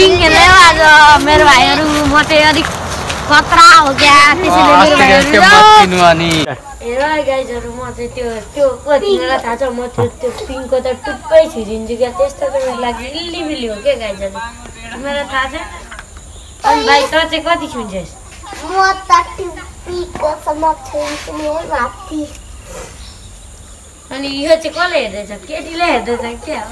टिङ खेल्दै हो आज मेरो भाइहरु म चाहिँ अलिक खतरा हो क्या त्यसैले मेरो भाइहरु अनि हेर गाइजहरु म चाहिँ त्यो तिमीलाई थाहा छ म त्यो टिङको त टुप्पै छिरिन्छु क्या त्यस्तो त मेरो लागि इल्लिबिल्ली हो क्या गाइजहरु तिमीलाई थाहा छ अनि भाइ त चाहिँ कति छुन्छस् म त टिपीको सम्म छुन्छु नि माथि अनि यो चाहिँ कसले हेर्दैछ केटीले हेर्दैछ क्या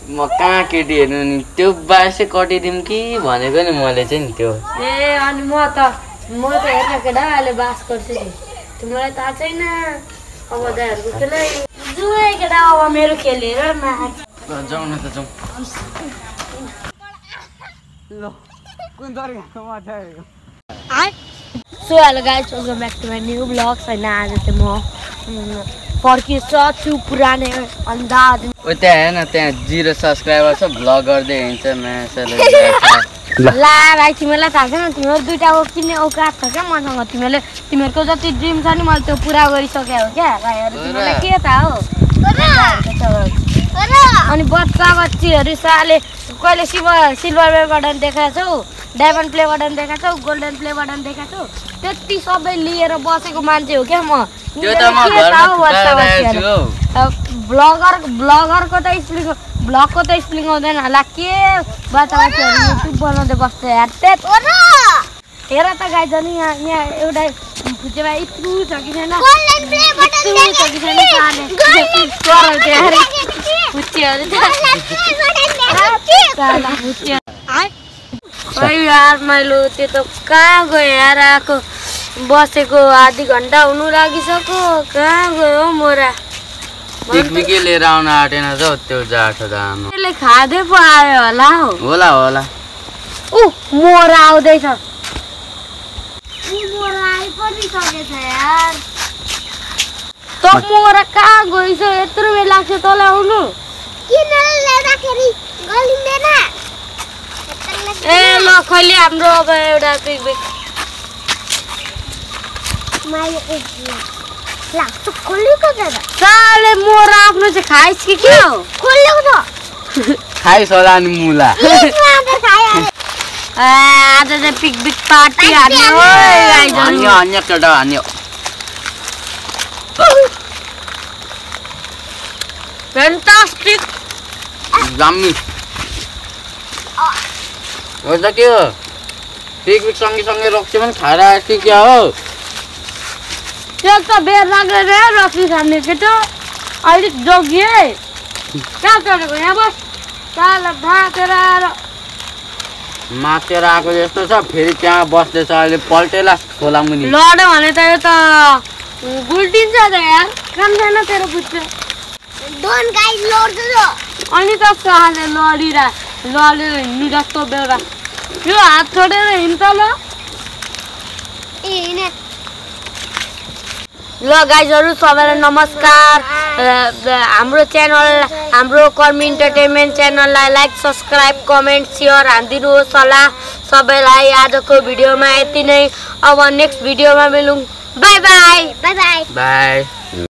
म कहाँ केटी हेर्नु नि त्यो बासे कटिदिम कि भनेको नि मैले चाहिँ नि त्यो ए अनि म त हेर्न केटा अहिले बास गर्छु नि तिमीलाई थाहा छैन अब दाइहरुको खेलै जुए केटा अब मेरो खेल हेर न जाऊ न त जाऊ ल कुन तरिकाको माछा हेरेको so hello guys welcome back to my new vlog हैन आज चाहिँ म फर्किन्छु पुरानो अन्दाज ओ त्यहाँ हेर्न त्यहाँ 0 सब्स्क्राइबर छ भ्लग गर्दै हिँड्छ माछाले ला भाइ तिमीलाई थाहा छैन तिमीहरू दुईटाको किन्ने औकात छ क्या मसँग तिमीहरूको जति ड्रिम छ नि मैले त्यो पुरा गरिसके हो क्या भाइहरू तिमीलाई के थाहा हो अनि बच्चा बच्चीहरू साले कहिले सिल्भर प्ले बटन देखाएको छौ डायमन्ड प्ले बटन देखाएको छौ गोल्डन प्ले बटन देखाएको छौ त्यति सबै लिएर बसेको मान्छे हो क्या म त्यो त म घरमा थुकाइरहेको छु ब्लगरको त स्पेलिङ ब्लगको त स्पेलिङ आउँदैन होला के बच्चा बच्चीहरू युट्युब बनाउँदै बस्छ यार हेर त गाइज नि यहाँ एउटा फुचेमा यत्रु छ कि छैन यार मैले त्यो त कहाँ गयो यार आएको बसेको आधी घन्टा हुनु लागिसक्यो कहाँ गयो मोरा पिकनिकै लिएर आउन आँटेन त त्यो जाठो दाम त्यसले खाँदै पो आयो होला हो होला ऊ मोरा आउँदैछ मोरा आइपरिसकेछ यार त मोरा कहाँ गइस यत्रो बेला लाग्छ तँलाई आउनु किन ल्याउँदाखेरि गलिँदैन ए ल खैले हाम्रो अब एउटा पिकनिक लाग्छ खोलेको छ साले मोरा आफ्नो चाहिँ खाइस् कि के हो खोलेको छ खाइस होला नि मुला आज चाहिँ पिकनिक पार्टी हान्ने हो अन्य केटा हान्यो फ्यान्टास्टिक जाम्मी हो त के हो पिकनिक सँगै रोक्छ भने खाएर आएछ कि क्या हो त्यो त बेर लाग्दैन रक्सी खाने केटो अलिक जोगिए कहाँ चढेको यहाँ बस चाल मातेर आएको जस्तो छ फेरि त्यहाँ बस्दैछ अहिले पल्टेला खोला मुनि लड्यो भने त यो त गुल्टिन्छ त यार काम छैन तेरो बुझ्छ डोन गाइस लड्छ अनि त कहाँले लडेर हिँड्नु जस्तो बेला यो हात छोडेर हिँड्छ ल गाइजहरु सबैलाई नमस्कार हाम्रो कर्मी इन्टरटेनमेन्ट च्यानललाई लाइक सब्स्क्राइब कमेन्ट सेयर हान्दिनुहोस् होला सबैलाई आजको भिडियोमा यति नै अब नेक्स्ट भिडियोमा मिलौँ बाइ बाइ बाई